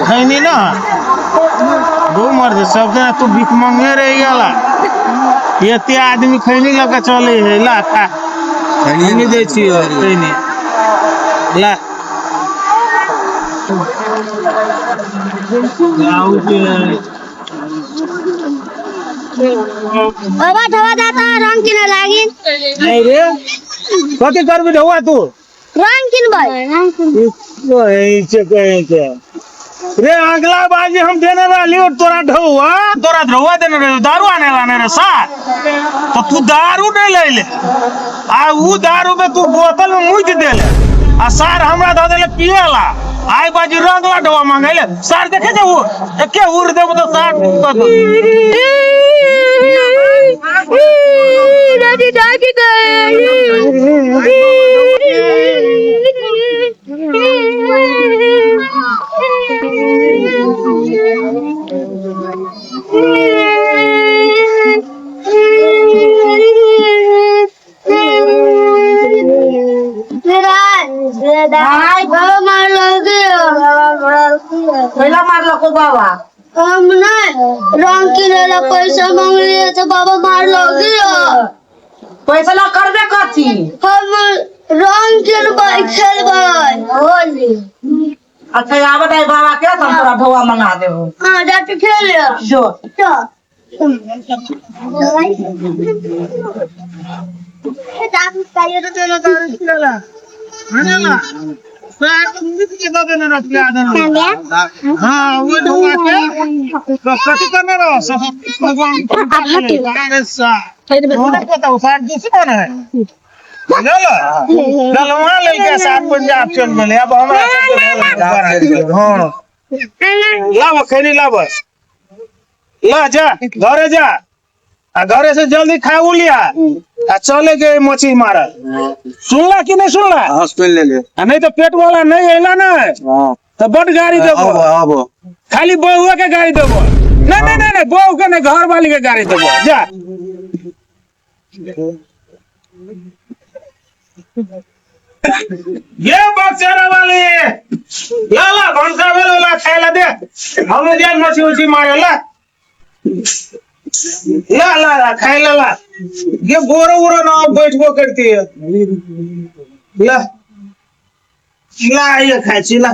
खैनी ना दू मर्द सब दिन तू भीख मंगे रह गेला। एते आदमी खैनी लऽ के चले है। ला खा, खैनी दै छियो खैनी ला। जाऊ के बाबा ढवा दाता रंग किने लागिन। नहीं रे, कथी करबी ढौआ तू? रंग किनबै। कहै छै, कहै छै रे, अगला बाजी हम देने रहली और तोरा ढौआ, तोरा ढौआ देने रहे, दारू आने लाने रे सार, तो तू दारू नहीं ले ले आ ऊ दारू में तू बोतल में मुच देले आ सार हमरा धऽ देले पिएला। आइ बाजी रंग ला ढौआ मांगे ले सार, देखे जे ऊ एके उड़ देबो तो सार कऽ दो। दादी डाकी पहिला मारलको बाबा। हम नहीं रंग किने ला पैसा मांगलिए तो बाबा मारलक। पैसा ला करबे कथी? हम रंग किनबै, खेलबै होली। अच्छा आबत है बाबा के, तो हम तोरा ढौआ मंगा देबो। हाँ जाके खेल लियो। जो चल। सार तो मुच के दऽ देने रहतियै आदर। हाँ, वो ढौआ के तो कथी करने रहो सब अरे सार तोरा पता हो सार दुश्मन है, बुझल? डलवा लेलकै सार, पंजाब चल गेलै। अब हमरा सबके। हाँ लाब खैनी, लाब, ला जा घरे जा आ घरे से जल्दी खा उ लिया आ चले के मछली मारल। सुनला कि नहीं सुनला? हाँ, सुन ले। आ नहीं तो पेट वाला नहीं अइला ना। हाँ। तो बड गाड़ी देबो। आबो आबो। खाली बहुआ के गाड़ी देबो। नहीं नहीं नहीं नहीं, बहू के नहीं, घर वाली के गाड़ी देबो। जा ये बक्सरा वाली, ला ला भनसा भेल, ला खाए ला दे। हम जे मछली उछली मारे। ला ला ला ला खाए ला ला। ये गोरो उरो ना बैठबो करती है। ला ला, ये खाए छी ला।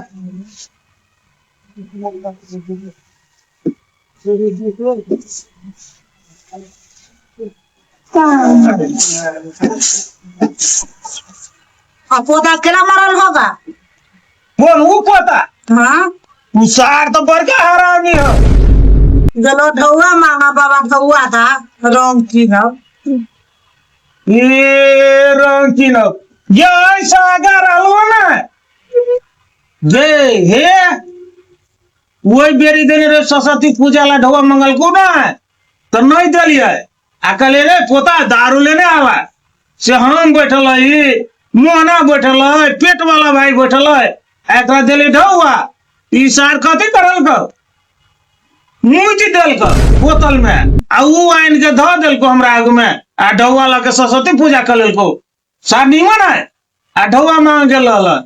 आ पोता केना मरल होगा? कौन ऊ पोता? हाँ। ऊ सार तो बड़का हरामी हो। गेलो ढौआ मांगा, बाबा ढौआ था रंग किनब। ये रंग किनब, ये ऐसा आगा रहलो ना जे हे वही बेरी देने रे सरस्वती पूजा ला ढौआ मंगल को ना तो नहीं दिलिए आ कहलिए रे पोता दारू लेने आवा से हम बैठल हई, मोहना बैठल है, पेट वाला भाई बैठल है, आ एकरा देली ढौआ। ई सार कथी करल को मुच देलक बोतल में आ ऊ आनि के धऽ देलको हमरा आगू में आ ढौआ लऽ के सरस्वती पूजा कऽ लेलको। सार नीमन है आ ढौआ मांग के लऽ लऽ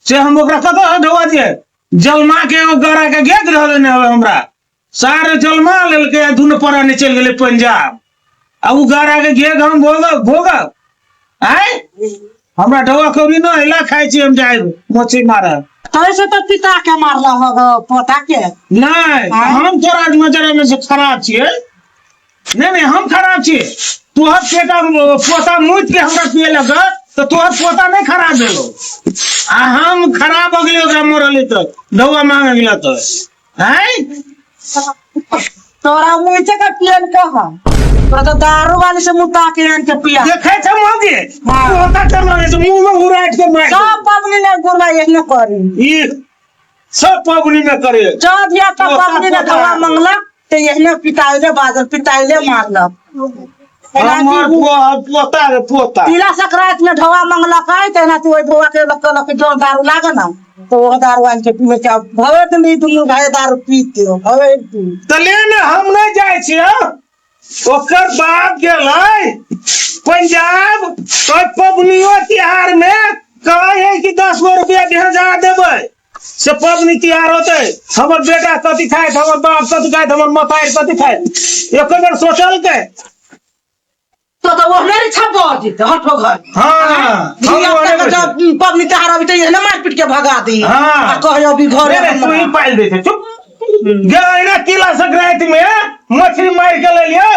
से हम ओकरा कतऽ ढौआ दिए? जलमा के एगो गड़ा के गेट धऽ देने हवे हमरा। सारे जलमा लेलकै आ दुनू परानी चलि गेलै पंजाब आ ऊ गड़ा के घेघ हम भोगब भोगब। आँय हमरा ढौआ कभी न अइला, खाइ छी हम जायब मछली मारब। तैसे तो पिता के मारल होगा पोता के। नहीं, हम तोरा नजर में से खराब छियै? नहीं नहीं, हम खराब छियै? तोहर पेटा पोता मुइत के हमरा पिए लग तो तोहर पोता नहीं खराब भेलो आ हम खराब हो गेलियै ओकरा मरली तो ढौआ मांगे गेलो तो आँय। तोरा मुँह के पियल कह, तोरा तो दारू वाली से मुता के आन के पिया। देखै छै मौगी। हाँ। पोता के मारे छै मुंह में उड़ाट के मार। सब पबनी ने गुरबा एहने करी। ई सब पबनी में करे। जब धिया का पोता पबनी ने पोता। ढौआ मंगलक तो एहने पिटाइले बाजल, पिटाइले मारलक। हमर पोता रे पोता। तिला संक्रांति में ढौआ मंगलक है तो एना तू ओहि ढौआ के लग कहलक जो दारू लागे ना तो वो दारू आनि के पीवे के भवे दिन ई दुनू भाई दारू पीते हो भवे दिन। तऽ ले ने, हम नहि जाइ छियै। ओकर बाप गेलै पंजाब तो पबनियो तिहार में कहै है कि 10 गो रुपया भेजा देबै। से पबनी तिहार होते हमर बेटा कथी खाइत, हमर बाप कथी खाइत, हमर मतारि कथी खाइत, एको बेर सोचलकै? तो तो ओहने रे छप जेते हटो घर। हाँ, हम धिया ओहने पुता के जब पबनी तिहार अभी तो एहने मारि पीट के भगा दी। हाँ। आ कहियो भी घरे रे, तू ही पाइल दे छे, चुप गे। ना तिला संक्रांति में मछली मार के ले लियो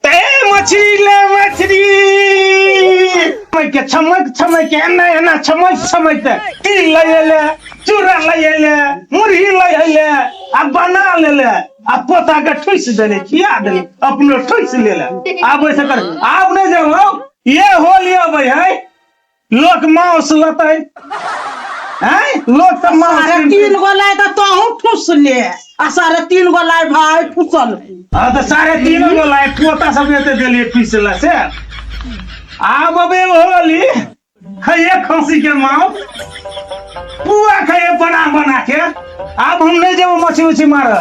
ते मछली ले मछली के छमक छमक के एना एना छमक छमक के तिल ले ले, चूड़ा ले ले, मुरही ले ले आ बना ले ले आ पोता के ठुस देले, खिया देले, अपनो ठुस ले ले। आब ऐसे कर आब नहीं जाओ। ये होली अबै है, लोक मांस लतै हैं, लोक सब मांस। 3.5 गो लाय तऽ तोहूँ ठुस ले आ 3.5 गो लाय भाय ठुसल। हाँ तऽ 3.5 गो लाय पोता सब एते देलियै पीसला से। आब अबे होली खाइए खसी के मांस, पुआ खाइए बना बना के। आब हम नहीं जेबो मछली उछली मार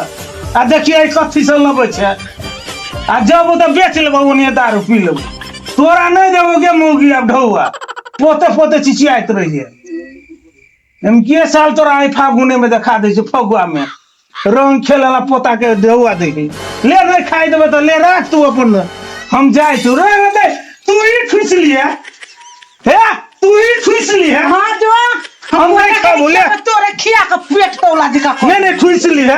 आ देखिए कथी से लबै छै आ जब तऽ बेच लेबो ओने दारू पी लेबो। तोरा नहीं देबो गे मौगी। आब ढौआ पोते पोते चिचियाइत रहिए हम के साल तोरा आई फागुने में देखा दै छै। फगुआ में रंग खेले ला पोता के ढौआ दे ले नहीं खाई देबे तऽ ले राख तू अपन, हम जाइ तू रे रे। तू ही ठुस लिए हे, तू ही ठुस लिए। हाँ जो हम नहीं खाबो ले। तोरे खिया के पेट तौला दिका। नहीं नहीं, ठुस लिए।